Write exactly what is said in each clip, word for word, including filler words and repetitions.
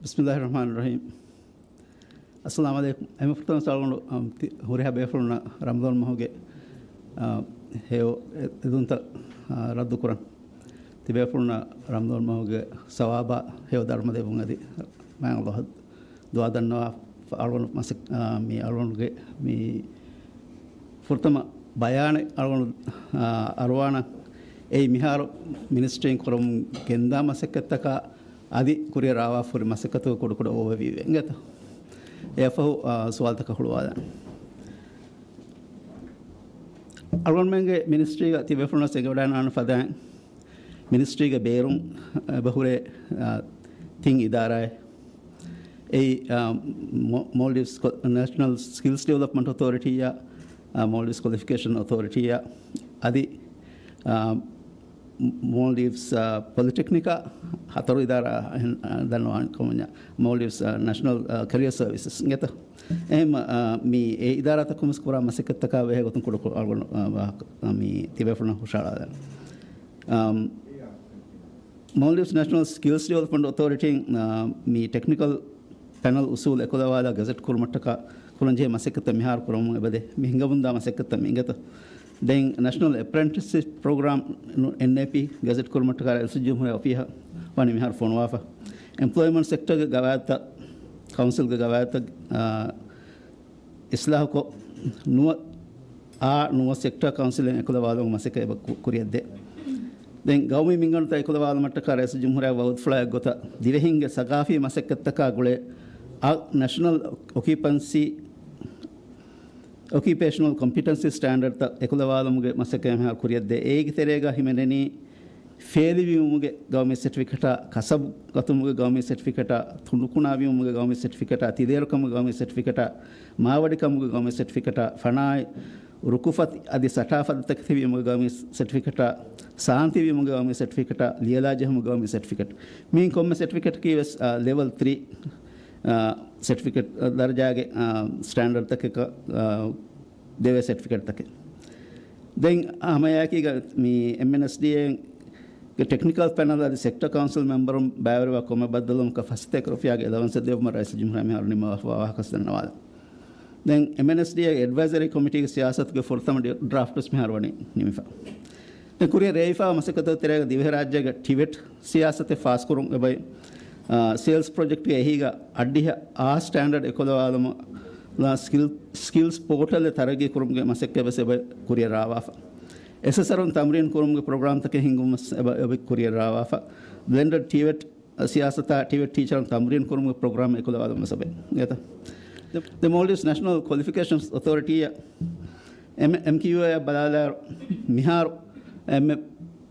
ބިސްމިއްލާހި ރަޙްމާނި ރަޙީމް. އައްސަލާމު ޢަލައިކުމް. އެންމެ ފުރަތަމަ އަޅުގަނޑު، އަ، ތި-، ހުރިހާ ބޭފުޅުންނަށް ރަމަޟާން މަހުގެ، އަ، ހެޔޮ އެ-، އެދުންތައް، އަ، ރައްދު ކުރަން. ތިބޭފުޅުންނަށް ރަމަޟާން މަހުގެ ސަވާބާ ހެޔޮ ދަރުމަ ދެއްވުން އަދި މާތް ﷲ އަށް ދުޢާ ދަންނަވާ. އަޅުގަނޑު މަސައް-، އާ، މި އަޅުގަނޑުގެ މި ފުރަތަމަ ބަޔާނެއް އަޅުގަނޑު، އާ، އަރުވާނަން. އެއީ މިހާރު މިނިސްޓްރީން ކުރަމުން ގެންދާ މަސައްކަތްތަކާ އަދި ކުރިއަށް ރާވާފަ ހުރި މަސައްކަތުގެ ކުޑަކުޑަ އޯވަރވިއުއެއް އިނގޭތޯ. އެއަށްފަހު، އާ، ސުވާލުތަކަށް ހުޅުވާލާނަން. އަޅުގަނޑުމެންގެ މިނިސްޓްރީގަ ތިބޭފުޅުންނަށް އެނގިވަޑައިގަންނަވާނެ ފަދައިން، މިނިސްޓްރީގެ ބޭރުން އެބަހުރޭ، އާ، ތިން އިދާރާއެއް. އެއީ، އާ، މޯ-، މޯލްޑިވްސް ކޮ-، ނޭޝަނަލް ސްކިލްސް ޑިވެލޮޕްމަންޓް އޮތޯރިޓީއާ، އާ، މޯލްޑިވްސް ކޮލިފިކޭޝަން އޮތޯރިޓީއާ އަދި، އާ، މޯލްޑިވްސް، އާ، ޕޮލިޓެކްނިކާ ހަތަރު އިދާރާ އަހެން، އާ، ދަންނަވާނެ ކޮމަންޏާ މޯލްޑިވްސް، އާ، ނޭޝަނަލް، އާ، ކެރިއަރ ސަރވިސަސް އިނގޭތޯ. އެހެން، އާ، މި އެ އިދާރާތަކުން ވެސް ކުރާ މަސައްކަތްތަކާ ބެހޭ ގޮތުން ކުޑަކޮށް އަޅުގަނޑު، އާ، ވާހަކަ، އާ، މި ތިބޭފުޅުންނަށް ހުށަހަޅާލަން. އާ، މޯލްޑިވްސް ނޭޝަނަލް ސްކިލްސް ޑިވެލޮޕްމަންޓް އޮތޯރިޓީން، އާ، މި ޓެކްނިކަލް ޕެނަލް އުސޫލް އެކުލަވާލާ ގެޒެޓް ކުރުމަށްޓަކާ ކުރަންޖެހޭ މަސައްކަތްތައް މިހާރު ކުރަމުން އެބަދޭ. މި ހިނގަމުންދާ މަސައްކަތްތައް މި އިނގޭތޯ. ދެން ނޭޝަނަލް އެޕްރެންޓިސްޝިޕް ޕްރޮގްރާމް، އެންއޭޕީ، ގެޒެޓް ކުރުމަށްޓަކާ ރައީސުލްޖުމްހޫރިއްޔާ އޮފީހަށް ވަނީ މިހާރު ފޮނުވާފަ. އެމްޕްލޯއިމަންޓް ސެކްޓަރގެ ގަވާއިދުތައް، ކައުންސިލްގެ ގަވާއިދުތައް، އާ، އިސްލާހުކޮށް، ނުވަ-، އާ ނުވަ ސެކްޓަރ ކައުންސިލެއް އެކުލަވާލުމުގެ މަސައްކަތް އެބަ ކު-، ކުރިއަށްދޭ. ދެން ގައުމީ މިންގަނޑުތައް އެކުލަވާލުމަށްޓަކާ ރައީސުލްޖުމްހޫރިއްޔާގެ ވައުދުފުޅާ އެއްގޮތަށް ދިވެހިންގެ ސަގާފީ މަސައްކަތްތަކާ ގުޅޭ އާ ނޭޝަނަލް އޮކިއުޕަންސީ، އޮކިއުޕޭޝަނަލް ކޮމްޕިޓެންސީ ސްޓޭންޑަޑްތައް އެކުލަވާލުމުގެ މަސައްކަތް މިހާރު ކުރިއަށްދޭ. އޭގެ ތެރޭގަ ހިމެނެނީ ފޭލިވުމުގެ ގައުމީ ސެޓްފިކެޓާ، ކަސަބު ގަތުމުގެ ގައުމީ ސެޓްފިކެޓާ، ތުނޑުކުނާވީމުގެ ގައުމީ ސެޓްފިކެޓާ، ތިލޭރުކަމުގެ ގައުމީ ސެޓްފިކެޓާ، މާވަޑިކަމުގެ ގައުމީ ސެޓްފިކެޓާ، ފަނާއި ރުކުފަތި އަދި ސަޓާފަތުތަކެތިވީމުގެ ގައުމީ ސެޓްފިކެޓާ، ސާންތީވީމުގެ ގައުމީ ސެޓްފިކެޓާ، ލިޔެލާޖެހުމުގެ ގައުމީ ސެޓްފިކެޓް. މިއިން ކޮންމެ ސެޓްފިކެޓަކީ ވެސް، އާ، ލެވެލް ތްރީ، އާ، ސެޓްފިކެޓް ދަރަޖާގެ، އާ، ސްޓޭންޑަޑްތަކަކަށް، އާ، ދެވޭ ސެޓްފިކެޓްތަކެއް. ދެން ހަމައެއާއެކީގަ މި އެމްއެންއެސްޑީއޭގެ ޓެކްނިކަލް ޕެނަލް އަދި ސެކްޓަރ ކައުންސިލް މެމްބަރުން ބައިވެރިވާ ކޮންމެ ބައްދަލުވުމަކަށް ފަސް އެކަރު ރުފިޔާގެ އެލަވަންސެއް ދެއްވުމަށް ރައީސުލްޖުމްހޫރިއްޔާ މިހާރު ނިންމަވާފަ ވާހަކަ ދަންނަވާލަން. ދެން އެމްއެންއެސްޑީއޭގެ އެޑްވައިޒަރީ ކޮމިޓީގެ ސިޔާސަތުގެ ފުރަތަމަ ޑި-، ޑްރާފްޓް ވެސް މިހާރު ވަނީ ނިމިފަ. ދެން ކުރިއަށް ރޭވިފައިވާ މަސައްކަތުގެ ތެރޭގަ ދިވެހިރާއްޖޭގެ ޓިވެޓް ސިޔާސަތެއް ފާސްކުރުން އެބައި، އާ، ސޭލްސް ޕްރޮޖެކްޓްގެ އެހީގަ އަށްޑިހަ އާ ސްޓޭންޑަޑް އެކުލަވާލުމަށް ސްކިލް، ސްކިލްސް ޕޯޓަލެއް ތަރައްގީ ކުރުމުގެ މަސައްކަތް ވެސް އެބަ ކުރިއަށް ރާވާފަ. އެސްއެސްއަރުން ތަމްރީން ކުރުމުގެ ޕްރޮގްރާމްތަކެއް ހިންގުމަށް އެބަ، އެބަ ކުރިއަށް ރާވާފަ. ބްލެންޑަޑް ޓިވެޓް ސިޔާސަތާ ޓިވެޓް ޓީޗަރުން ތަމްރީން ކުރުމުގެ ޕްރޮގްރާމް އެކުލަވާލުމަށް އެބަ. ދެ މޯލްޑިވްސް ނޭޝަނަލް ކޮލިފިކޭޝަންސް އޮތޯރިޓީއަށް އެމް-، އެމްކިއުއޭއަށް ބަލާލާއިރު، މިހާރު އެންމެ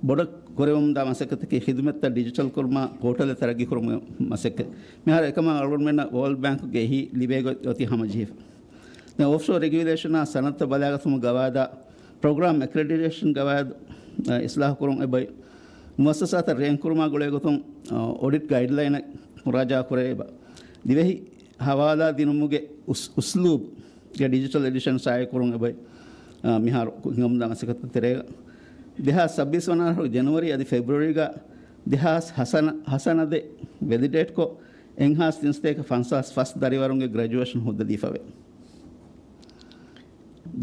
ބޮޑަށް ކުރެވެމުންދާ މަސައްކަތަކީ ޚިދުމަތްތައް ޑިޖިޓަލް ކުރުމާ ޕޯޓަލެއް ތަރައްގީ ކުރުމުގެ މަސައްކަތް. މިހާރު އެކަމާ އަޅުގަނޑުމެންނަށް ވޯލްޑް ބޭންކުގެ އެހީ ލިބޭ ގޮތް އޮތީ ހަމަޖެހިފަ. ދެން އޮފްޝޯ ރެގިއުލޭޝަނާ ސަނަދުތައް ބަލާގަތުމުގެ ގަވާއިދާ، ޕްރޮގްރާމް އެކްރެޑިޓޭޝަން ގަވާއިދު، އަ، އިސްލާހު ކުރުން އެބައި، މުއައްސަސާތައް ރޭންކް ކުރުމާ ގުޅޭ ގޮތުން، އަ، އޮޑިޓް ގައިޑްލައިނެއް މުރާޖާ ކުރޭ އެބަ. ދިވެހި ހަވާލާ ދިނުމުގެ އުސް-، އުސްލޫބް ގެ ޑިޖިޓަލް އެޑިޝަން ޝާއިޢުކުރުން އެބައި، އާ، މިހާރު ހިނގަމުންދާ މަސައްކަތްތައް ތެރޭގަ. ދެހާސް ސައްބީސް ވަނަ އަހަރު ޖެނުއަރީ އަދި ފެބްރުއަރީގަ ދެހާސް ހަސަނަ-، ހަސަނަދެއް ވެލިޑޭޓްކޮށް، އެއްހާސް ތިންސަތޭކަ ފަންސާސް ފަސް ދަރިވަރުންގެ ގްރެޖުއޭޝަން ހުއްދަ ދީފަވޭ.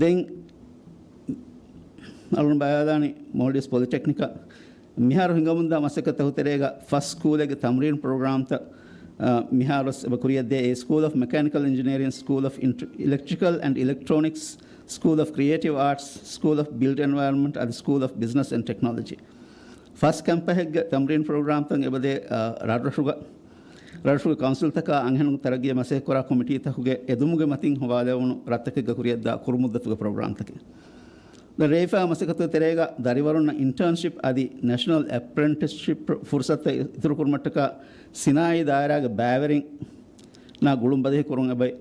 ދެން އަޅުން ބަޔާލާނީ މޯލްޑިވްސް ޕޮލިޓެކްނިކަށް މިހާރު ހިނގަމުންދާ މަސައްކަތްތަކު ތެރޭގަ ފަސް ސްކޫލެއްގެ ތަމްރީން ޕްރޮގްރާމްތައް، އަ، މިހާރު ވެސް އެބަ ކުރިއަށްދޭ. އެ ސްކޫލް އޮފް މެކޭނިކަލް އިންޖިނިއަރިން، ސްކޫލް އޮފް އިންޓް-، އިލެކްޓްރިކަލް އެންޑް އިލެކްޓްރޯނިކްސް، ސްކޫލް އޮފް ކްރިއޭޓިވް އާޓްސް، ސްކޫލް އޮފް ބިލްޓް އެންވަޔަރަންމަންޓް އަދި ސްކޫލް އޮފް ބިޒްނަސް އެންޑް ޓެކްނޮލޮޖީ. ފަސް ކެމްޕަހެއްގެ ތަމްރީން ޕްރޮގްރާމްތައް އެބަދޭ، އަ، ރަށްރަށުގަ، ރަށްރަށުގެ ކައުންސިލްތަކާ އަންހެނުން ތަރައްގީއަށް މަސައްކަތްކުރާ ކޮމިޓީތަކުގެ އެދުމުގެ މަތިން ހޮވާލެވުނު ރަށްތަކެއްގަ ކުރިއަށްދާ ކުރު މުއްދަތުގެ ޕްރޮގްރާމްތަކެއް. ދެން ރޭވިފައިވާ މަސައްކަތުގެ ތެރޭގަ ދަރިވަރުންނަށް އިންޓާންޝިޕް އަދި ނޭޝަނަލް އެޕްރެންޓިސްޝިޕް ފުރުސަތުތައް އިތުރުކުރުމަށްޓަކާ ސިނާއީ ދާއިރާގެ ބައިވެރިންނާ ގުޅުން ބަދަހި ކުރުން އެބައި.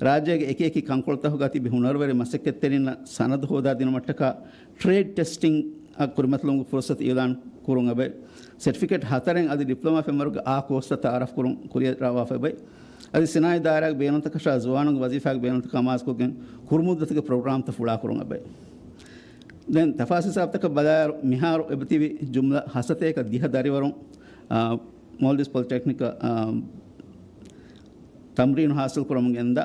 ރާއްޖޭގެ އެކި އެކި ކަންކޮޅުތަކުގަ ތިބި ހުނަރުވެރި މަސައްކަތްތެރިންނަށް ސަނަދު ހޯދާދިނުމަށްޓަކާ ޓްރޭޑް ޓެސްޓިން އަށް ކުރިމަތިލުމުގެ ފުރުސަތު އިއުލާން ކުރުން އެބައި. ސެޓްފިކެޓް ހަތަރެއް އަދި ޑިޕްލޮމާ ފެންވަރުގެ އާ ކޯސްތައް ތައާރަފް ކުރުން ކުރިއަށް ރާވާފަ އެބައި. އަދި ސިނާއީ ދާއިރާގެ ބޭނުންތަކަށާ ޒުވާނުންގެ ވަޒީފާގެ ބޭނުންތަކާ މާޒްކޮށްގެން ކުރުމުއްދަތުގެ ޕްރޮގްރާމްތައް ފުޅާކުރުން އެބައި. ދެން ތަފާސް ހިސާބުތަކަށް ބަލާއިރު، މިހާރު އެބަތިބި ޖުމްލަ ހަސަތޭކަ ދިހަ ދަރިވަރުން، އާ، މޯލްޑިވްސް ޕޮލިޓެކްނިކަށް، އާ، ތަމްރީނު ހާސިލް ކުރަމުން ގެންދާ.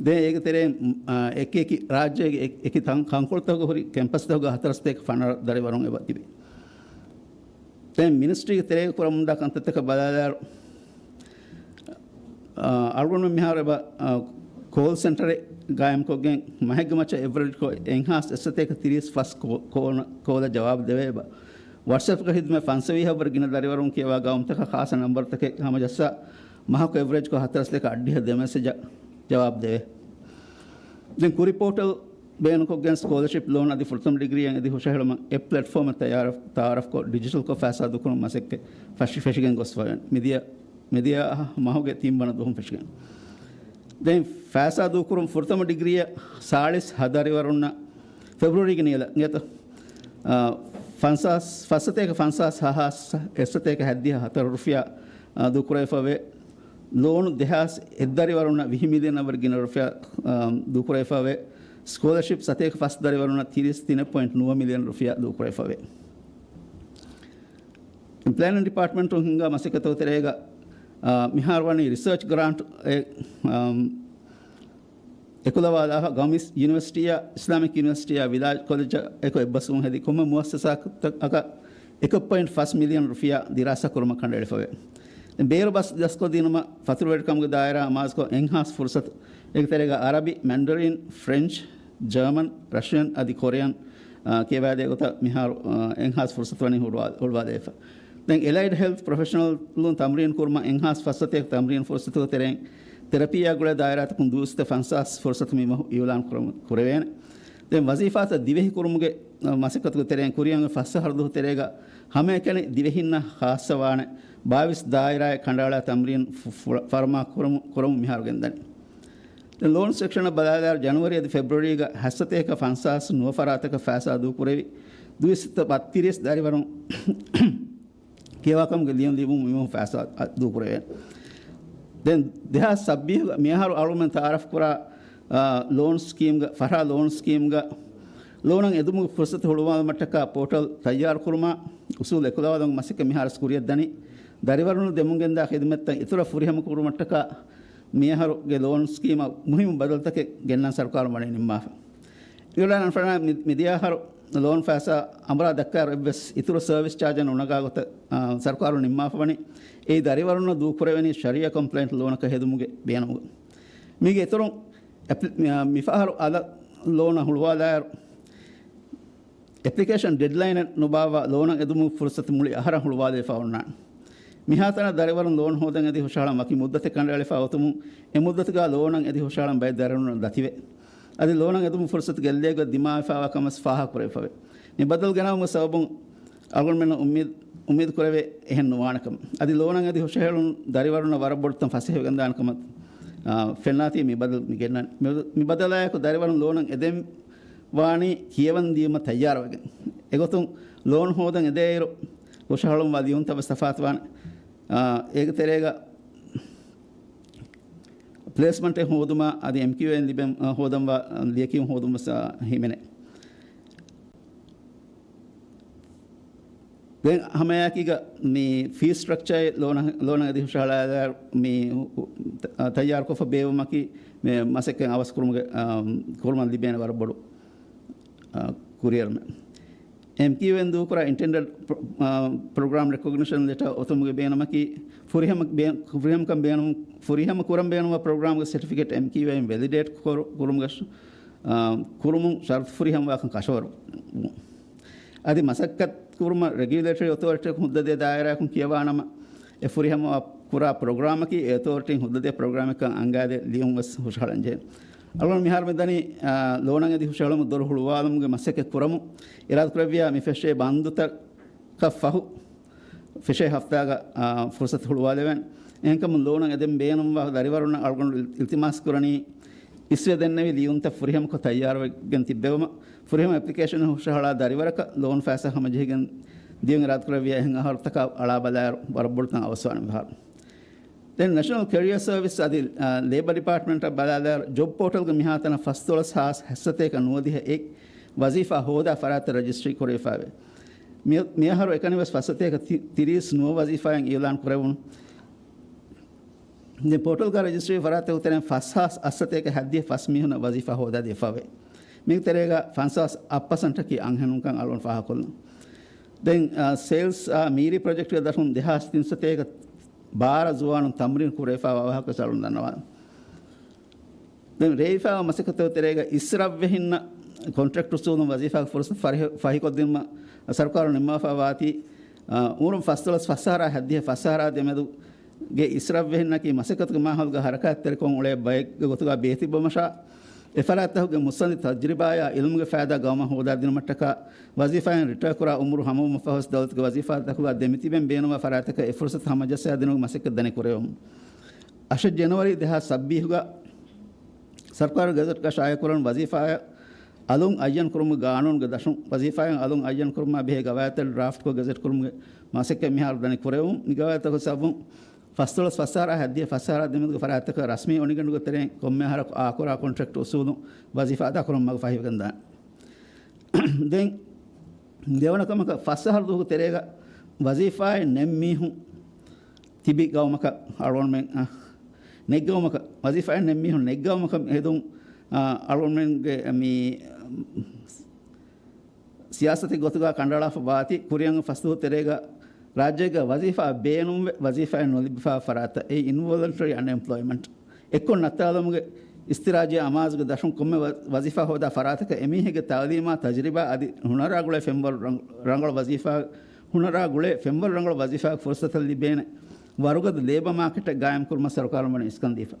ދެން އޭގެ ތެރެއިން، އާ، އެކި އެކި ރާއްޖޭގެ އެ-، އެކި ތަން-، ތަންކޮޅުތަކުގަ ހުރި ކެމްޕަސްތަކުގަ ހަތަރުސަތޭކަ ފަނަރަ ދަރިވަރުން އެބަ ތިބި. ދެން މިނިސްޓްރީގެ ތެރޭގަ ކުރަމުންދާ ކަންތައްތަކަށް ބަލާލާއިރު، އާ، އަޅުގަނޑުމެން މިހާރު އެބަ، އާ، ކޯލް ސެންޓަރެއް ގާއިމްކޮށްގެން މަހެއްގެ މައްޗަށް އެވްރެޖްކޮށް އެންހާސް އެއްސަތޭކަ ތިރީސް ފަސް ކޯ-، ކޯލަ-، ކޯލަށް ޖަވާބު ދެވޭ އެބަ. ވަޓްސްއެޕްގަ ހިދުމަތް ފަންސަވީހަށްވުރެ ގިނަ ދަރިވަރުން ކިޔަވާ ގައުމުތަކަށް ޚާއްސަ ނަންބަރުތަކެއް ހަމަޖައްސާ މަހަކު އެވްރެޖްކޮށް ހަތަރުސަތޭކަ އަށްޑިހަ ދެ މެސެޖަށް ޖަވާބު ދެވޭ. ދެން ކުރި ޕޯޓަލް ބޭނުންކޮށްގެން ސްކޯލަޝިޕް ލޯން އަދި ފުރަތަމަ ޑިގްރީއަށް އެދި ހުށަހެޅުމަށް އެޕް ޕްލެޓްފޯމެއް ތައާރަފް-، ތައާރަފްކޮށް ޑިޖިޓަލްކޮށް ފައިސާ ދޫކުރުން މަސައްކަތް ފެށި-، ފެށިގެން ގޮސްފަވެ. މިދިޔަ، މިދިޔަ މަހުގެ ތިންވަނަ ދުވަހުން ފެށިގެން. ދެން ފައިސާ ދޫކުރުން ފުރަތަމަ ޑިގްރީއަށް ސާޅީސް ހަ ދަރިވަރުންނަށް ފެބްރުއަރީގެ ނިޔަލަށް އިނގޭތޯ، އާ، ފަންސާސް، ފަސްސަތޭކަ ފަންސާސް ހަ ހާސް އެއްސަތޭކަ ހަތްދިހަ ހަތަރު ރުފިޔާ، އާ، ދޫކުރެވިފަވޭ. ލޯނު ދެހާސް އެއް ދަރިވަރުންނަށް ވިހި މިލިއަނަށްވުރެ ގިނަ ރުފިޔާ، އާ، ދޫކުރެވިފަވޭ. ސްކޯލަޝިޕް ސަތޭކަ ފަސް ދަރިވަރުންނަށް ތިރީސް ތިނެއް ޕޮއިންޓް ނުވަ މިލިއަން ރުފިޔާ ދޫކުރެވިފަވޭ. ޕްލޭނިން ޑިޕާޓްމަންޓުން ހިންގާ މަސައްކަތުގެ ތެރޭގަ، އާ، މިހާރު ވަނީ ރިސާޗް ގްރާންޓް އެ-، އާ، އެކުލަވާލާފަ ގައުމީ ޔުނިވަރސިޓީއާ، އިސްލާމިކް ޔުނިވަރސިޓީއާ، ވިލާޖް ކޮލެޖަށް އެކު އެއްބަސްވުން ހެދި ކޮންމެ މުއައްސަސާތަކަށް އެކެއް ޕޮއިންޓް ފަސް މިލިއަން ރުފިޔާ ދިރާސާ ކުރުމަށް ކަނޑައެޅިފަވޭ. ދެން ބޭރު ބަސް ދަސްކޮށް ދިނުމަށް ފަތުރުވެރިކަމުގެ ދާއިރާ މާޒްކޮށް އެންހާސް ފުރުސަތު. އޭގެ ތެރޭގަ އަރަބި، މެންޑަރިން، ފްރެންޗް، ޖާމަން، ރަޝިއަން އަދި ކޮރިއަން، އާ، ކިޔަވާދޭ ގޮތަށް މިހާރު، އާ، އެންހާސް ފުރުސަތު ވަނީ ހުޅުވާ-، ހުޅުވާލެވިފަ. ދެން އެލައިޑް ހެލްތް ޕްރޮފެޝަނަލުން ތަމްރީން ކުރުމަށް އެންހާސް ފަސްސަތޭކަ ތަމްރީން ފުރުސަތުގެ ތެރެއިން ތެރަޕީއާ ގުޅޭ ދާއިރާތަކުން ދުއިސައްތަ ފަންސާސް ފުރުސަތު މި މަހު އިއުލާން ކުރަމު-، ކުރެވޭނެ. ދެން ވަޒީފާތައް ދިވެހި ކުރުމުގެ، އަ، މަސައްކަތުގެ ތެރެއިން ކުރިއަށް ފަސް އަހަރު ދުވަހު ތެރޭގަ ހަމައެކަނި ދިވެހިންނަށް ޚާއްޞަވާނެ ބާވީސް ދާއިރާއެއް ކަނޑައަޅާ ތަމްރީން ފު-، ފު-، ފަރުމާ ކުރަމު-، ކުރަމުން މިހާރު ގެންދަނީ. ދެން ލޯން ސެކްޝަނަށް ބަލާލާއިރު ޖަނުއަރީ އަދި ފެބްރުއަރީގަ ހަތްސަތޭކަ ފަންސާސް ނުވަ ފަރާތަކަށް ފައިސާ ދޫކުރެވި، ދުއިސައްތަ ބައްތިރީސް ދަރިވަރުން ކިޔަވާކަމުގެ ލިޔުން ލިބުން މި މަހު ފައިސާ ދޫކުރެވޭ. ދެން ދެހާސް ސައްބީސް މިއަހަރު އަޅުމެން ތައާރަފް ކުރާ، އާ، ލޯން ސްކީމްގަ، ފަހަރާ ލޯން ސްކީމްގަ ލޯނަށް އެދުމުގެ ފުރުސަތު ހުޅުވާލުމަށްޓަކާ ޕޯޓަލް ތައްޔާރު ކުރުމާ، އުސޫލު އެކުލަވާލުމުގެ މަސައްކަތް މިހާރު ކުރިއަށް ދަނީ. ދަރިވަރުން ދެމުން ގެންދާ ޚިދުމަތްތައް އިތުރަށް ފުރިހަމަ ކުރުމަށްޓަކާ މިއަހަރުގެ ލޯން ސްކީމަށް މުހިއްމު ބަދަލުތަކެއް ގެންނަން ސަރުކާރުން ވަނީ ނިންމާފަ. އިރުލާން ފަނާ މި-، މިދިޔަ އަހަރު ލޯން ފައިސާ އަނބުރާ ދައްކާއިރު އެއްވެސް އިތުރު ސަރވިސް ޗާޖެއް ނުނަގާ ގޮތަށް، އާ، ސަރުކާރުން ނިންމާފަ ވަނީ. އެއީ ދަރިވަރުންނަށް ދޫކުރެވެނީ ޝަރީއަ ކޮމްޕްލައިންޓް ލޯނަކަށް ހެދުމުގެ ބޭނުމުގަ. މީގެ އިތުރުން އެޕްލި-، މި-، މިފަހަރު އަލަށް ލޯނަށް ހުޅުވާލާއިރު، އެޕްލިކޭޝަން ޑެޑްލައިނެއް ނުބާއްވާ ލޯނަށް އެދުމުގެ ފުރުސަތު މުޅި އަހަރަށް ހުޅުވާލެވިފަ އޮންނާނެ. މިހާތަނަށް ދަރިވަރުން ލޯން ހޯދަން އެދި ހުށަހަޅަން ވަކި މުއްދަތެއް ކަނޑައެޅިފަ އޮތުމުން، އެ މުއްދަތުގަ ލޯނަށް އެދި ހުށަހަޅަން ބައެއް ދަރިވަރުންނަށް ދަތިވޭ. އަދި ލޯނަށް އެދުމުގެ ފުރުސަތު ގެއްލޭގޮތް ދިމާވެފަވާ ކަމަސް ފާހަގަކުރެވިފަވޭ. މި ބަދަލު ގެނައުމުގެ ސަބަބުން އަޅުގަނޑުމެންނަށް އުއްމީދު، އުއްމީދު ކުރެވޭ އެހެން ނުވާނެ ކަމަށް. އަދި ލޯނަށް އެދި ހުށަހެޅުން ދަރިވަރުންނަށް ވަރަށް ބޮޑު ތަން ފަސޭހަވެގެންދާނެ ކަމަށް، އާ، ފެންނާތީ މި ބަދަލު މި ގެންނަން. މި، މި ބަދަލާއެކު ދަރިވަރުން ލޯނަށް އެދެން ވާނީ ކިޔަވަން ދިޔުމަށް ތައްޔާރުވެގެން. އެގޮތުން ލޯން ހޯދަން އެދޭއިރު ހުށަހަޅުންވާ ލިޔުންތައް ވެސް ތަފާތުވާނެ. އާ، އޭގެ ތެރޭގަ ޕްލޭސްމަންޓެއް ހޯދުމާ އަދި އެމްކިއުއޭން ލިބެން، އާ، ހޯދަންވާ ލިޔެކިޔުން ހޯދުން ވެސް، އާ، ހިމެނޭ. ދެން ހަމައެއާއެކީގަ މި ފީ ސްޓްރަކްޗާއެއް ލޯނަ-، ލޯނަށް އެދި ހުށަހަޅާލާ މި، އު، ތަ-، ތައްޔާރުކޮށްފަ ބޭއްވުމަކީ މި މަސައްކަތް އަވަސްކުރުމުގެ، އާ، ކުރުމަށް ލިބޭނެ ވަރަށް ބޮޑު، އާ، ކުރިއެރުމެއް. އެމްކިއުއޭން ދޫކުރާ އިންޓެންޑެޑް ޕްރޮ-، އާ، ޕްރޮގްރާމް ރެކޮގްނިޝަން ލެޓާ އޮތުމުގެ ބޭނުމަކީ ފުރިހަމަ ބޭ-، ފުރިހަމަކަން ބޭނުން، ފުރިހަމަ ކުރަން ބޭނުންވާ ޕްރޮގްރާމްގެ ސެޓިފިކެޓް އެމްކިއުއޭން ވެލިޑޭޓް ކުރު-، ކުރުމުގެ، އާ، ކުރުމުން ޝަރުތު ފުރިހަމަވާކަން ކަށަވަރު. އަދި މަސައްކަތް ކުރުމަށް ރެގިއުލޭޓަރީ އޮތޯރިޓީއަކުން ހުއްދަދޭ ދާއިރާއަކުން ކިޔަވާނަމަ، އެ ފުރިހަމަ ކުރާ ޕްރޮގްރާމަކީ އެ އޮތޯރިޓީން ހުއްދަދޭ ޕްރޮގްރާމެއްކަން އަންގާދޭ ލިޔުން ވެސް ހުށަހަޅަންޖެހޭ. އަޅުގަނޑު މިހާރު މި ދަނީ، އާ، ލޯނަށް އެދި ހުށަހެޅުމުގެ ދޮރު ހުޅުވާލުމުގެ މަސައްކަތް ކުރަމުން އިރާދަކުރެއްވިޔާ މި ފެށޭ ބަންދުތަކަށް ފަހު ފެށޭ ހަފްތާގަ، އާ، ފުރުސަތު ހުޅުވާލެވެން. އެހެންކަމުން ލޯނަށް އެދެން ބޭނުންވާ ދަރިވަރުންނަށް އަޅުގަނޑު އިލް-، އިލްތިމާސް ކުރަނީ އިސްވެ ދެންނެވި ލިޔުންތައް ފުރިހަމަކޮށް ތައްޔާރުވެގެން ތިއްބެވުމަށް. ފުރިހަމަ އެޕްލިކޭޝަން ހުށަހަޅާ ދަރިވަރަކަށް ލޯން ފައިސާ ހަމަޖެހިގެން ދިޔުން އިރާދަކުރެއްވިޔާ އެހެން އަހަރުތަކާ އަޅާ ބަލާއިރު ވަރަށް ބޮޑު ތަން އަވަސްވާނެ މިހާރު. ދެން ނެޝަނަލް ކެރިއަރ ސަރވިސް އަދި، އާ، ލޭބަ ޑިޕާޓްމަންޓަށް ބަލާލާއިރު ޖޮބް ޕޯޓަލްގެ މިހާތަނަށް ފަސްދޮޅަސް ހާސް ހަތްސަތޭކަ ނުވަދިހަ އެއް ވަޒީފާ ހޯދާ ފަރާތްތައް ރަޖިސްޓްރީ ކުރެވިފައެވެ. މި-، މިއަހަރު އެކަނިވެސް ފަސްސަތޭކަ ތި-، ތިރީސް ނުވަ ވަޒީފާއެއް އިއުލާން ކުރެވުނު. ދެން ޕޯޓަލްގަ ރަޖިސްޓްރީ ފަރާތްތަކުގެ ތެރެއިން ފަސް ހާސް އަށްސަތޭކަ ހަތްދިހަ ފަސް މީހުންނަށް ވަޒީފާ ހޯދާ ދީފަވޭ. މީގެ ތެރޭގަ ފަންސާސް އަށް ޕަސެންޓަކީ އަންހެނުންކަން އަޅުގަނޑު ފާހަގަކޮށްލަން. ދެން، އާ، ސޭލްސް، އާ، މީރި ޕްރޮޖެކްޓްގެ ދަށުން ދެހާސް ތިންސަތޭކަ ބާރަ ޒުވާނުން ތަމްރީން ކުރެވިފައިވާ ވާހަކަ އަޅުގަނޑު ދަންނަވާން. ދެން ރޭވިފައިވާ މަސައްކަތުގެ ތެރޭގަ އިސްރަށްވެހިންނަށް ކޮންޓްރެކްޓް އުސޫލުން ވަޒީފާގެ ފުރުސަތު ފަރިހަ-، ފަހިކޮށްދިނުމަށް ސަރުކާރުން ނިންމާފައި ވާތީ، އާ، އުމުރުން ފަސްދޮޅަސް ފަސް އަހަރާ ހަތްދިހަ ފަސް އަހަރާ ދެމެދުގެ އިސްރަށްވެހިންނަކީ މަސައްކަތުގެ މާހައުލުގަ ހަރަކާތްތެރިކޮށް އުޅޭ ބައެއްގެ ގޮތުގަ ބޭތިއްބުމަށާ، އެފަރާތްތަކުގެ މުއްސަނދި ތަޖްރިބާއާ އިލްމުގެ ފައިދާ ގައުމަށް ހޯދާދިނުމަށްޓަކާ، ވަޒީފާއިން ރިޓަޔާ ކުރާ އުމުރު ހަމަވުމަށް ފަހު ދައުލަތުގެ ވަޒީފާތަކުގަ ދެމިތިބެން ބޭނުންވާ ފަރާތްތަކަށް އެ ފުރުސަތު ހަމަޖައްސާދިނުމަށް މަސައްކަތް ދަނިކުރެވުން. އަށެއް ޖެނުއަރީ ދެހާސް ސައްބީސްގަ ސަރުކާރުގެ ގެޒެޓްގަ ޝާއިއުކުރަން ވަޒީފާއަށް އަލުން އައްޔަން ކުރުމުގެ ގާނޫނުގެ ދަށުން ވަޒީފާއިން އަލުން އައްޔަން ކުރުމާ ބެހޭ ގަވާއިދުތައް ޑްރާފްޓްކޮށް ގެޒެޓް ކުރުމުގެ މަސައްކަތް މިހާރު ދަނި ކުރެވުން. މި ގަވާއިދުތަކުގެ ސަބަބުން ފަސްދޮޅަސް ފަސް އަހަރާ ހަތްދިހަ ފަސް އަހަރާ ދެމެދުގެ ފަރާތްތަކަށް ރަސްމީ އޮނިގަނޑުގެ ތެރެއިން ކޮންމެ އަހަރަކު އާކުރާ ކޮންޓްރެކްޓް އުސޫލުން ވަޒީފާ އަދާކުރުމަށް މަގު ފަހިވެގެންދާނެ. ދެން ދެވަނަ ކަމަކަށް، ފަސް އަހަރު ދުވަހުގެ ތެރޭގަ ވަޒީފާއެއް ނެތް މީހުން ތިބި ގައުމަކަށް އަޅުގަނޑުމެން، އަ، ނެތް ގައުމަކަށް، ވަޒީފާއެއް ނެތް މީހުން ނެތް ގައުމަކަށް ހެދުން، އަ، އަޅުގަނޑުމެންގެ މި ސިޔާސަތެއް ގޮތުގަ ކަނޑައަޅާފަ ވާތީ، ކުރިއަށް ފަސްދުވަހު ތެރޭގަ ރާއްޖޭގަ ވަޒީފާ ބޭނުންވެ، ވަޒީފާއެއް ނުލިބިފާ ފަރާތަށް އެއީ އިންވޮލަންޓަރީ އަންއެމްޕްލޯއިމަންޓް. އެއްކޮށް ނައްތާލުމުގެ އިސްތިރާޖީ އަމާޒުގެ ދަށުން ކޮންމެ ވަ، ވަޒީފާ ހޯދާ ފަރާތަކަށް އެމީހެއްގެ ތައުލީމާ ތަޖްރިބާ އަދި ހުނަރާ ގުޅޭ ފެންވަރު ރަނގ، ރަނގަޅު ވަޒީފާ، ހުނަރާ ގުޅޭ ފެންވަރު ރަނގަޅު ވަޒީފާއަކު ފުރުސަތަށް ލިބޭނެ ވަރުގަދަ ލޭބަ މާކެޓެއް ގާއިމް ކުރުމަށް ސަރުކާރުން ވަނީ އިސްކަން ދީފަ.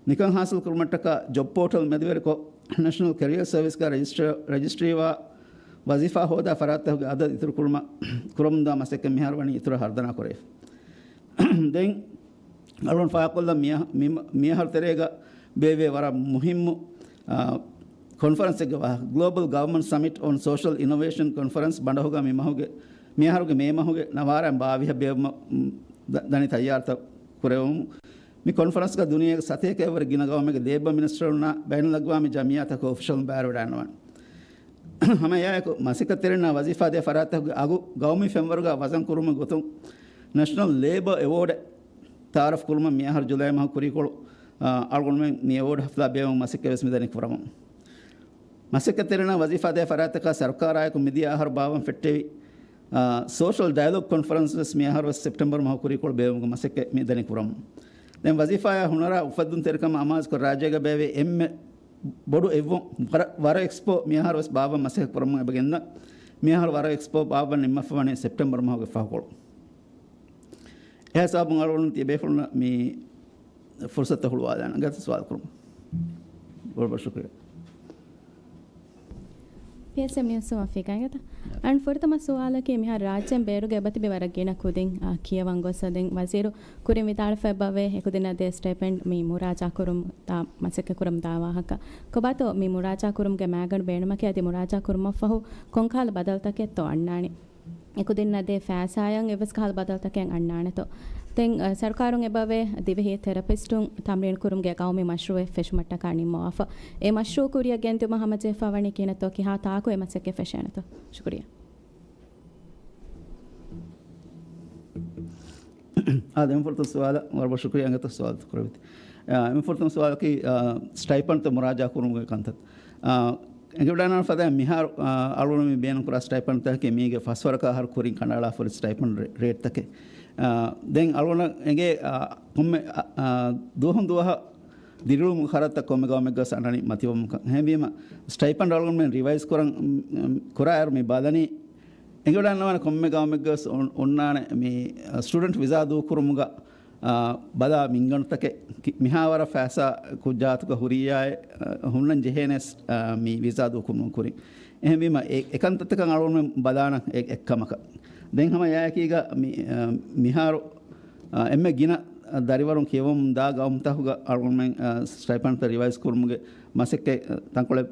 މިކަން ހާސިލް ކުރުމަށްޓަކާ ޖޮބް ޕޯޓަލް މެދުވެރިކޮށް، ނެޝަނަލް ކެރިއަރ ސަރވިސްގަ ރަޖިސްޓަރ، ރަޖިސްޓްރީވާ ވަޒީފާ ހޯދާ ފަރާތްތަކުގެ އަދަދު އިތުރު ކުރުމަށް، ކުރަމުންދާ މަސައްކަތް މިހާރު ވަނީ އިތުރަށް ހަރުދަނާ ކުރެވިފަ. ދެން އަޅުގަނޑު ފާހަގަކޮށްލަން މިއަ، މި، މިއަހަރު ތެރޭގަ ބޭއްވޭ ވަރަށް މުހިއްމު، އާ، ކޮންފަރެންސެއްގެ ވާހަކަ، ގްލޯބަލް ގަވަރމަންޓް ސަމިޓް އޮން ސޯޝަލް އިނޮވޭޝަން ކޮންފަރެންސް ބަނޑަހުގަ މި މަހުގެ، މިއަހަރުގެ މޭ މަހުގެ ނަވާރަ ބާވީހަށް ބޭއްވުމަށް ދަ، ދަނީ ތައްޔާރުތައް ކުރެވުމުން، މި ކޮންފަރެންސްގަ ދުނިޔޭގެ ސަތޭކައެއްވަރު ގިނަ ގައުމެއްގެ ލޭބަ މިނިސްޓަރުންނާ ބައިނަލްއަގްވާމީ ޖަމިއްޔާތަކުގެ އޮފިޝަލުން ބައިވެރިވެވަޑައިގަންނަވާނެ. ހަމައެއާއެކު، މަސައްކަތްތެރިންނާ ވަޒީފާ ދޭ ފަރާތްތަކުގެ އަގު ގައުމީ ފެންވަރުގަ ވަޒަން ކުރުމުގެ ގޮތުން ނެޝަނަލް ލޭބަ އެވޯޑެއް ތައާރަފް ކުރުމަށް މިއަހަރު ޖުލައި މަހު ކުރީކޮޅު، އާ، އަޅުގަނޑުމެން މި އެވޯޑް ހަފްލާ ބޭއްވުމަށް މަސައްކަތް ވެސް މިދަނީ ކުރަމުން. މަސައްކަތްތެރިންނާ ވަޒީފާ ދޭ ފަރާތްތަކަށް ސަރުކާރާއެކު މިދިޔަ އަހަރު ބާއްވަން ފެއްޓެވި، އާ، ސޯޝަލް ޑަޔަލޮގް ކޮންފަރެންސް ވެސް މިއަހަރު ވެސް ސެޕްޓެމްބަރު މަހު ކުރީކޮޅު ބޭއްވުމުގެ މަސައްކަތް މި ދަނީ ކުރަމުން. ދެން ވަޒީފާއާ ހުނަރާ އުފައްދުންތެރިކަމަށް އަމާޒުކޮށް ރާއްޖޭގަ ބޭއްވޭ އެންމެ ބޮޑު އެއްވުން ވަރަ، ވަރަ އެކްސްޕޯ މިއަހަރު ވެސް ބާއްވަން މަސައްކަތް ކުރަމުން އެބަ ގެންދަން. މިއަހަރު ވަރަ އެކްސްޕޯ ބާއްވަން ނިންމަފަ ވަނީ ސެޕްޓެމްބަރު މަހުގެ ފަހުކޮޅު. އެހިސާބުން އަޅުގަނޑު ތިޔަބޭފުޅުންނަށް މި ފުރުސަތު ހުޅުވާލާނަން ގަތަ ސުވާލު ކުރުމަށް. ބޮޑު ބޮޑު ޝުކުރިއްޔާ. ޕީއެސްއެމް ނިއުސް ވަފީގައިގަތަ. އަން ފުރަތަމަ ސުވާލަކީ، މިހާރު ރާއްޖޭން ބޭރުގަ އެބަތިބި ވަރަށް ގިނަ ކުދިން، އާ، ކިޔަވަން ގޮސް އަދިން ވަޒީރު ކުރިން ވިދާޅުވެފަ އެބަވޭ، އެކުދިންނަށް ދޭ ސްޓައިޕެންޑް މި މުރާޖާ ކުރުމުން ދާ މަސައްކަތް ކުރަމުން ދާ ވާހަކަ. ކޮބާތޯ މި މުރާޖާ ކުރުމުގެ މައިގަނޑު ބޭނުމަކީ އަދި މުރާޖާ ކުރުމަށްފަހު ކޮންކަހަލަ ބަދަލުތަކެއްތޯ އަންނާނީ؟ އެކުދިންނަށް ދޭ ފައިސާއަށް އެއްވެސް ކަހަލަ ބަދަލުތަކެއް އަންނާނެތޯ؟ ދެން، އަ، ސަރުކާރުން އެބަވޭ ދިވެހި ތެރަޕިސްޓުން ތަމްރީން ކުރުމުގެ ގައުމީ މަޝްރޫއެއް ފެށުމަށްޓަކާ ނިންމަވާފަ. އެ މަޝްރޫއު ކުރިއަށް ގެންދިއުމަށް ހަމަޖެހިފަ ވަނީ ކިހިނެއްތޯ؟ ކިހާ ތާކު އެ މަސައްކަތް ފެށޭނެތޯ؟ ޝުކުރިއްޔާ. އާ، ދެން ފުރަތަމަ ސުވާލަށް ވަރަށް ބޮޑަށް ޝުކުރިއްޔާ އިނގޭތޯ ސުވާލު ކުރެވިތީ. އާ، އެންމެ ފުރަތަމަ ސުވާލަކީ، އާ، ސްޓައިޕަންޑްތައް މުރާޖާ ކުރުމުގެ ކަންތައް. އާ، އެނގިވަޑައިގަންނަވާ ފަދައިން މިހާރު، އާ، އަޅުގަނޑު މި ބޭނުންކުރާ ސްޓައިޕަންޑްތަކަކީ މީގެ ފަސްވަރަކަށް އަހަރު ކުރިން ކަނޑައަޅާފަ ހުރި ސްޓައިޕަންޑް ރޭ، ރޭޓްތަކެއް. އާ، ދެން އަޅުގަނޑަށް އެނގޭ، އާ، ކޮންމެ، އާ، އާ، ދުވަހުން ދުވަހަށް ދިރިއުޅުމުގެ ޚަރަދުތައް ކޮންމެ ގައުމެއްގަސް އަންނަނީ މަތިވަމުން. އެހެންވީމަ، ސްޓައިޕަންޑް އަޅުގަނޑުމެން ރިވައިޒް ކުރަން، ކުރާއިރު މި ބަލަނީ، އެނގިވަޑައިގަންނަވާނެ ކޮންމެ ގައުމެއްގަސް އޮން، އޮންނާނެ މި، އަ، ސްޓޫޑެންޓް ވިސާ ދޫކުރުމުގަ، އާ، ބަލާ މިންގަނޑުތަކެއް ކި، މިހާވަރަށް ފައިސާ ކުއްޖާތުގަ ހުރިއްޔާއޭ، އަ، ހުންނަން ޖެހޭނެ، އަ، މި ވިސާ ދޫކުރުމުގެ ކުރިން. އެހެންވީމަ، އެ، އެކަންތައްތަކަށް އަޅުގަނޑުމެން ބަލާނަން އެ، އެއްކަމަކަށް. ދެން ހަމަ އެއާއެކީގަ މި، އަ، މިހާރު، އަ، އެންމެ ގިނަ ދަރިވަރުން ކިޔަވަމުން ދާ ގައުމުތަކުގަ އަޅުގަނޑުމެން، އަ، ސްޓައިޕަންޑްތައް ރިވައިޒް ކުރުމުގެ މަސައްކަތް، އަ، ތަންކޮޅެއް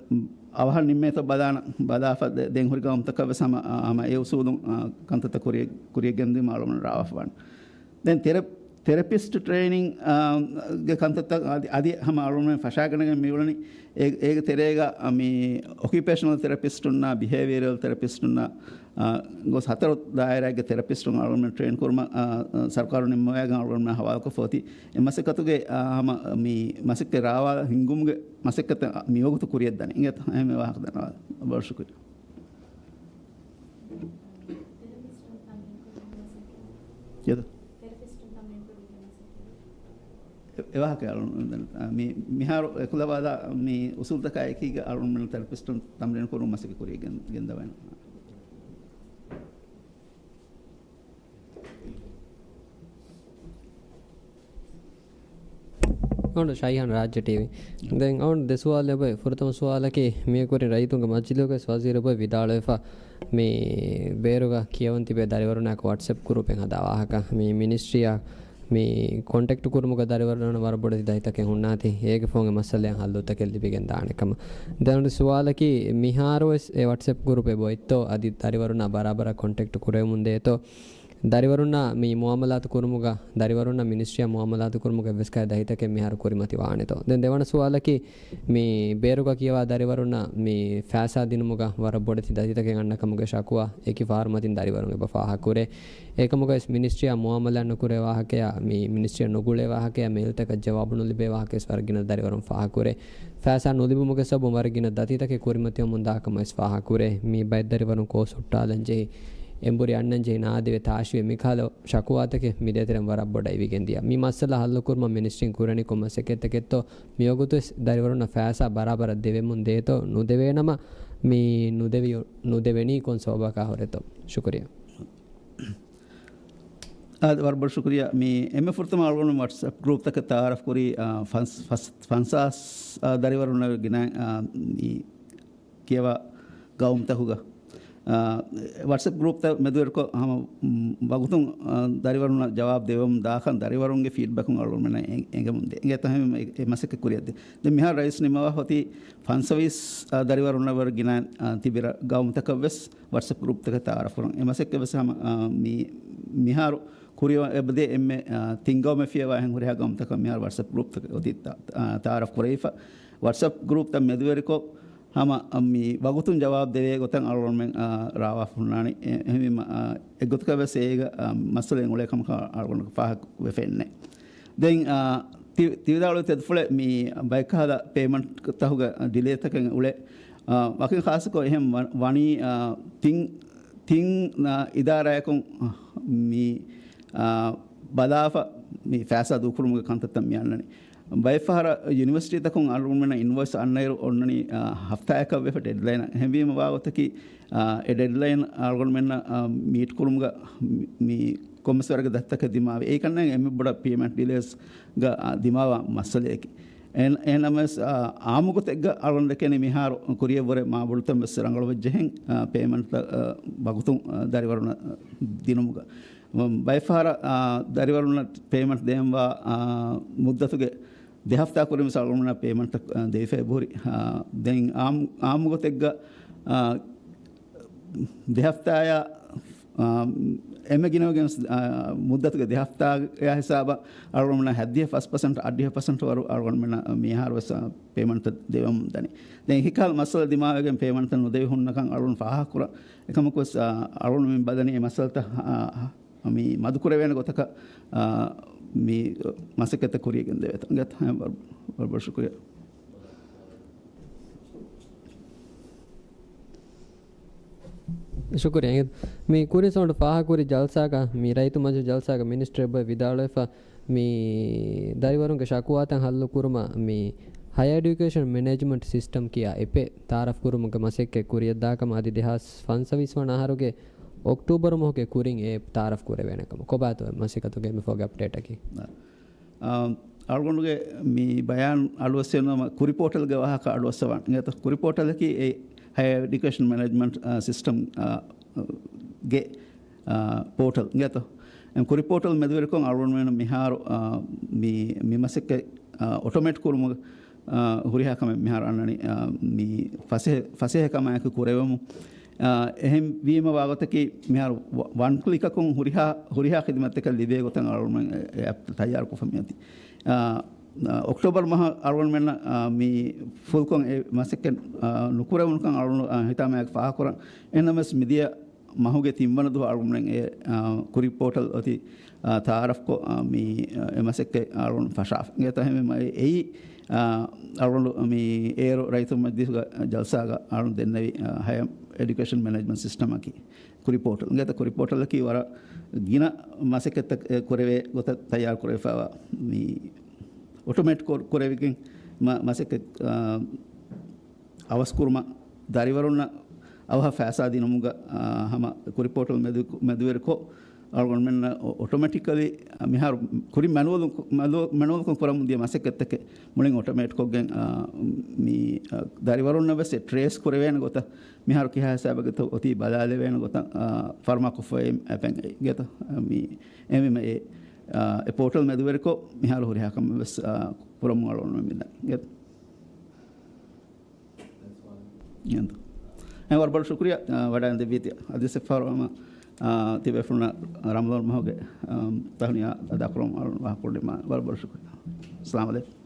އަވަހަށް ނިންމޭތޯ ބަލާނަން، ބަލާފަ ދެ، ދެން ހުރި ގައުމުތަކަށް ވެސް ހަމަ، އަ، ހަމަ އެ އުސޫލުން، އަ، ކަންތައްތައް ކުރިއަށް، ކުރިއަށް ގެންދިއުމަށް އަޅުގަނޑު ރާވާފަވާނެ. ދެން ތެރެ، ތެރަޕިސްޓް ޓްރެއިނިން، އާ، ގެ ކަންތައްތައް އަދި، އަދި ހަމަ އަޅުގަނޑުމެން ފަށާގަނެގެން މިއުޅެނީ. އޭ، އޭގެ ތެރޭގަ، އަ، މި އޮކިއުޕޭޝަނަލް ތެރަޕިސްޓުންނާ، ބިހޭވިއަރަލް ތެރަޕިސްޓުންނާ، އާ، ގޮސް ހަތަރު ދާއިރާގެ ތެރަޕިސްޓުން އަޅުގަނޑުމެން ޓްރެއިން ކުރުމަށް، އާ، ސަރުކާރުން ނިންމަވައިގެން އަޅުގަނޑުމެން ހަވާލުކޮށްފަ އޮތީ. އެ މަސައްކަތުގެ، އާ، ހަމަ މި މަސައްކަތް ރާވާ ހިންގުމުގެ މަސައްކަތަށް މިވަގުތު ކުރިއަށް ދަނީ. އިނގޭތޯ؟ އެހެން ވާހަކަ ދަންނަވާ. ބޮޑަށް ޝުކުރިއްޔާ. އޭދަ؟ އެ-، އެވާހަކަ އަޅު-، މި-، މިހާރު އެކުލަވާލާ މި އުސޫލުތަކާ އެކީގަ އަޅުގަނޑުމެން ތެރަޕިސްޓުން ތަމްރީނު ކުރުން މަސައްކަތް ކުރިއަށް ގެން-، ގެންދަވަން. އަޅު ޝައިހާން ރާއްޖެ ޓީވީ. ދެން އަޅު ދެ ސުވާލެއް އޮތް. ފުރަތަމަ ސުވާލަކީ، މިއަކުރިން ރައްޔިތުންގެ މަޖިލީހުގައި ވަޒީރު އޮތް ވިދާޅުވެފަ، މި ބޭރުގަ ކިޔަވަން ތިބޭ ދަރިވަރުންނާއެކު ވަޓްސްއެޕް ގްރޫޕެއް ހަދާ ވާހަކަ. މި މިނިސްޓްރީއާ މި ކޮންޓެކްޓް ކުރުމުގަ ދަރިވަރުންނަށް ވަރަށް ބޮޑެތި ދަތިތަކެއް ހުންނާތީ، އޭގެ ފަހުން އެ މައްސަލައަށް ހައްލުތަކެއް ލިބިގެން ދާނެ ކަމަށް. ދެން އަނެއް ސުވާލަކީ، މިހާރުވެސް އެ ވަޓްސްއެޕް ގްރޫޕެއް އޮތްތޯ އަދި ދަރިވަރުންނާ ބަރާބަރަށް ކޮންޓެކްޓް ކުރެވެމުން ދޭތޯ؟ ދަރިވަރުންނާ މި މުއާމަލާތު ކުރުމުގަ، ދަރިވަރުންނާ މިނިސްޓްރީއާ މުއާމަލާތު ކުރުމުގަ އެއްވެސް ކަހަލަ ދަތިތަކެއް މިހާރު ކުރިމަތިވާނެތޯ؟ ދެން ދެވަނަ ސުވާލަކީ، މި ބޭރުގަ ކިޔަވާ ދަރިވަރުންނަށް މި ފައިސާ ދިނުމުގަ ވަރަށް ބޮޑެތި ދަތިތަކެއް އަންނަ ކަމުގެ ޝަކުވާ އެކި ފަހަރު މަތިން ދަރިވަރުން އެބަ ފާހަގަކުރޭ. އެކަމުގައި ވެސް މިނިސްޓްރީއާ މުއާމަލާތް ނުކުރޭ ވާހަކަޔާ، މި މިނިސްޓްރީއަށް ނުގުޅޭ ވާހަކަޔާ، މެއިލްތަކަށް ޖަވާބު ނުލިބޭ ވާހަކަ ވެސް ވަރަށް ގިނަ ދަރިވަރުން ފާހަގަކުރޭ. ފައިސާ ނުލިބުމުގެ ސަބަބުން ވަރަށް ގިނަ ދަތިތަކެއް ކުރިމަތިވަމުން ދާ ކަމަށް ވެސް ފާހަގަކުރޭ. މި ބައެއް ދަރިވަރުން ކޯސް ހުއްޓާލަން ޖެހި، އެނބުރި އަންނަން ޖެހި، ނާދެވޭ ތާށިވެ މިކަހަލަ ޝަކުވާތަކެއް މި ދޭތެރެން ވަރަށް ބޮޑަށް އިވިގެން ދިޔަ. މި މައްސަލަ ހައްލުކުރުމަށް މިނިސްޓްރީން ކުރަނީ ކޮން މަސައްކަތްތަކެއްތޯ؟ މިވަގުތުވެސް ދަރިވަރުންނަށް ފައިސާ ބަރާބަރަށް ދެވެމުން ދޭތޯ؟ ނުދެވޭނަމަ މި ނުދެވި-، ނުދެވެނީ ކޮން ސަބަބަކާ ހުރެތޯ؟ ޝުކުރިއްޔާ. އާ، ވަރަށް ބޮޑަށް ޝުކުރިއްޔާ. މި އެންމެ ފުރަތަމަ އަޅުގަނޑު ވަޓްސްއެޕް ގްރޫޕްތަކަށް ތައާރަފް ކުރީ، އާ، ފަންސް-، ފަސް-، ފަންސާސް، އާ، ދަރިވަރުންނަށް ގިނަ، އާ، މި ކިޔަވާ ގައުމުތަކުގަ، އާ، ވަޓްސްއެޕް ގްރޫޕްތައް މެދުވެރިކޮށް ހަމަ، މް، ވަގުތުން، އާ، ދަރިވަރުންނަށް ޖަވާބު ދެވެމުން ދާކަން ދަރިވަރުންގެ ފީޑްބެކުން އަޅުގަނޑުމެންނަށް އެ-، އެނގެމުން ދޭ. އެނގޭތަ ހަމަ އެ-، އެ މަސައްކަތް ކުރިއަށް ދޭ. ދެން މިހާރު ރައީސް ނިންމަވާ އޮތީ ފަންސަވީސް، އާ، ދަރިވަރުންނަށް ވަރަށް ގިނަ، އާ، ތިބި ރަ-، ގައުމުތަކަށް ވެސް ވަޓްސްއެޕް ގްރޫޕްތަކަށް ތައާރަފް ކުރަން. އެ މަސައްކަތް ވެސް ހަމަ، އާ، މި-، މިހާރު ކުރިއަށް އެބަދޭ އެންމެ، އާ، ތިން ގައުމެއް ފިޔަވާ އެހެން ހުރިހާ ގައުމުތަކަށް މިހާރު ވަޓްސްއެޕް ގްރޫޕްތަކަށް އޮތީ ތަ-، ތަ-، ތައާރަފް ކުރެވިފަ. ވަޓްސްއެޕް ގްރޫޕްތައް މެދުވެރިކޮށް، ހަމަ މި ވަގުތުން ޖަވާބު ދެވޭ ގޮތަށް އަޅުގަނޑުމެން، އާ، ރާވާފަ ހުންނާނެ. އެ-، އެހެންވީމަ، އާ، އެއްގޮތަކަށް ވެސް އޭގަ، އާ، މައްސަލައެއް އުޅޭ ކަމަކަށް އަޅުގަނޑު ފާހަގަވެފައެއްނެ. ދެން، އާ، ތި-، ތިވިދާޅުވި ތެދުފުޅެއް މި ބައެއްކަހަލަ ޕޭމަންޓްތަކުގަ ޑިލޭތަކެއް އުޅޭ. އާ، ވަކިން ޚާއްޞަކޮށް އެހެން ވަ-، ވަނީ، އާ، ތިން، ތިން، އާ، އިދާރާއަކުން މި، އާ، ބަލާފަ މި ފައިސާ ދޫކުރުމުގެ ކަންތައްތައް މި އަންނަނީ. ބައެއްފަހަރަށް ޔުނިވަރސިޓީތަކުން އަޅުގަނޑުމެންނަށް އިންވޮއިސް އަންނައިރު އޮންނަނީ، އާ، ހަފްތާއަކަށް ވެފަ ޑެޑްލައިނަށް. އެހެންވީމަ ވާގޮތަކީ، އާ، އެ ޑެޑްލައިން އަޅުގަނޑުމެންނަށް، އާ، މީޓް ކުރުމުގަ މި ކޮންމެސް ވަރަކަށް ދަތިތަކެއް ދިމާވޭ. އެއީ ކަންނޭނގެ އެންމެ ބޮޑަށް ޕޭމަންޓް ޑިލޭސްގަ، އާ، ދިމާވާ މައްސަލައެކޭ. އެހެން-، އެހެންނަމަވެސް، އާ، އާއްމުގޮތެއްގަ އަޅުގަނޑު ދެކެނީ މިހާރު ކުރިއަށްވުރެ މާބޮޑުތަން ވެސް ރަނގަޅުވެއްޖެހެން، އާ، ޕޭމަންޓްތައް، އާ، ވަގުތުން، އާ، ދަރިވަރުންނަށް ދިނުމުގަ. ބައެއްފަހަރަށް، އާ، ދަރިވަރުންނަށް ޕޭމަންޓް ދޭންވާ، އާ، މުއްދަތުގެ ދެ ހަފްތާ ކުރިން ވެސް އަޅުގަނޑުމެންނަށް ޕޭމަންޓްތައް، އާ، ދެވިފަ އެބަހުރި. އާ، ދެން އާއްމު-، އާއްމުގޮތެއްގަ، އާ، ދެ ހަފްތާޔާ، އާ، އެންމެ ގިނަވެގެން، އާ، މުއްދަތުގެ ދެ ހަފްތާޔާ ހިސާބަށް އަޅުގަނޑުމެންނަށް ހަތްދިހަ ފަސް ޕަސެންޓް، އަށްޑިހަ ޕަސެންޓް ވަރު އަޅުގަނޑުމެންނަށް މިހާރު ވެސް، އާ، ޕޭމަންޓްތައް ދެވެމުން ދަނީ. ދެން އެކިކަހަލަ މައްސަލަ ދިމާވެގެން ޕޭމަންޓްތައް ނުދެވި ހުންނަކަން އަޅުގަނޑު ފާހަގަކުރަން. އެކަމަކުވެސް، އާ، އަޅުގަނޑު މި ބަލަނީ އެ މައްސަލަތައް، އާ، މި މަދުކުރެވޭނެ ގޮތަކަށް، އާ، މި މަސައްކަތްތައް ކުރިއަށް ގެންދެވޭތޯ. އިނގޭތޯ، ވަރަށް ބޮޑަށް ޝުކުރިއްޔާ. ޝުކުރިއްޔާ. މި ކުރިން އަޅުގަނޑު ފާހަގަކުރި ޖަލްސާގަ، މި ރައްޔިތު މަޖިލިސް ޖަލްސާގަ މިނިސްޓަރ އެބައޮތް ވިދާޅުވެފަ، މި ދަރިވަރުންގެ ޝަކުވާތައް ހައްލު ކުރުމަށް މި ހަޔަރ އެޑިއުކޭޝަން މެނޭޖްމަންޓް ސިސްޓަމް ކިޔާ އެޕެއް ތައާރަފް ކުރުމުގެ މަސައްކަތް ކުރިއަށްދާ ކަމަށް އަދި ދެހާސް ފަންސަވީސް ވަނަ އަހަރުގެ އޮކްޓޫބަރު މަހުގެ ކުރިން އެ އެޕް ތައާރަފް ކުރެވޭނެ ކަމަށް. ކޮބާތޯ މަސައްކަތުގެ މި ފޮގި އަޕްޑޭޓަކީ؟ އާ، އަޅުގަނޑުގެ މި ބަޔާން އަޑުއައްސެވުނު ކުރި ޕޯޓަލްގެ ވާހަކަ އަޑުއައްސަވާން. އިނގޭތޯ، ކުރި ޕޯޓަލަކީ އެ ހަޔަރ އެޑިއުކޭޝަން މެނޭޖްމަންޓް، އާ، ސިސްޓަމް، އާ، ގެ، އާ، ޕޯޓަލް. އިނގޭތޯ، އެ ކުރި ޕޯޓަލް މެދުވެރިކޮށް އަޅުގަނޑުމެން މިހާރު، އާ، މި، މި މަސައްކަތް، އާ، އޮޓޮމޭޓް ކުރުމުގެ، އާ، ހުރިހާ ކަމެއް މިހާރު އަންނަނީ، އާ، މި ފަސޭހަ، ފަސޭހަ ކަމާއެކު ކުރެވެމުން. އާ، އެހެން ވީމަ ވާގޮތަކީ މިހާރު ވަ-، ވަން ކްލިކަކުން ހުރިހާ، ހުރިހާ ޚިދުމަތްތަކެއް ލިބޭ ގޮތަށް އަޅުގަނޑުމެން އެ އެޕް ތައްޔާރުކޮށްފަ މިއޮތީ. އާ، އާ، އޮކްޓޯބަރު މަހަށް އަޅުގަނޑުމެންނަށް، އާ، މި ފުލްކޮށް އެ މަސައްކަތް، އާ، ނުކުރެވުނުކަން އަޅުގަނޑު، އާ، ހިތާމަޔަކަށް ފާހަގަކުރަން. އެހެންނަމަވެސް މިދިޔަ މަހުގެ ތިންވަނަ ދުވަހު އަޅުގަނޑުމެން އެ، އާ، ކުރި ޕޯޓަލް އޮތީ، އާ، ތައާރަފްކޮށް، އާ، މި، އާ، އެ މަސައްކަތް އަޅުގަނޑު ފަށާފަ. އިނގޭތޯ އެހެންވީމަ އެ-، އެއީ، އާ، އަޅުގަނޑު މި އޭރު ރައްޔިތުން މަޖިލީހުގެ ޖަލްސާގަ އަޅުގަނޑު ދެންނެވި، އާ، ހަޔަށް އެޑިއުކޭޝަން މެނޭޖްމަންޓް ސިސްޓަމަކީ. ކުރި ޕޯޓަލް. އިނގޭތޯ ކުރި ޕޯޓަލަކީ ވަރަށް ގިނަ މަސައްކަތްތައް ކުރެވޭ ގޮތަށް ތައްޔާރު ކުރެވިފައިވާ މި އޮޓޮމޭޓް ކޮ-، ކުރެވިގެން މަ-، މަސައްކަތް، އާ، އަވަސްކުރުމަށް ދަރިވަރުންނަށް އަވަހަށް ފައިސާ ދިނުމުގަ، އާ، ހަމަ ކުރި ޕޯޓަލް މެދު-، މެދުވެރިކޮށް، އަޅުގަނޑުމެންނަށް އޮ-، އޮޓޮމެޓިކަލީ މިހާރު ކުރިން މެނުއަލު-، މެނު-، މެނުއަލްކޮށް ކުރަމުން ދިޔަ މަސައްކަތްތަކެއް މުޅިން އޮޓޮމޭޓްކޮށްގެން، އާ، މި، އާ، ދަރިވަރުންނަށް ވެސް ޓްރޭސް ކުރެވޭނެ ގޮތަށް މިހާރު ކިހާ ހިސާބަކަށްތޯ އޮތީ ބަލާލެވޭނެ ގޮތަށް، އާ، ފަރުމާކޮށްފައި އެޕެއް ގެތަ މި އެމެ އެ، އާ، އެ ޕޯޓަލް މެދުވެރިކޮށް މިހާރު ހުރިހާ ކަމެއް ވެސް، އާ، ކުރަމުން އަޅުގަނޑު މިދަނީ. އެ ވަރަށް ބޮޑަށް ޝުކުރިއްޔާ، އާ، ވަޑައިގެން ދެއްވީތީ. އަދި ސެފާރު ހަމަ، އާ، ތިބޭފުޅުންނަށް ރަމަޟާން މަހުގެ، އާ، ތަހުނިޔާ އަދާކުރަމުން އަޅުގަނޑު ވާހަކަ ކުރަނީ. ވަރަށް ބޮޑަށް ޝުކުރިއްޔާ. އައްސަލާމު ޢަލައިކުމް.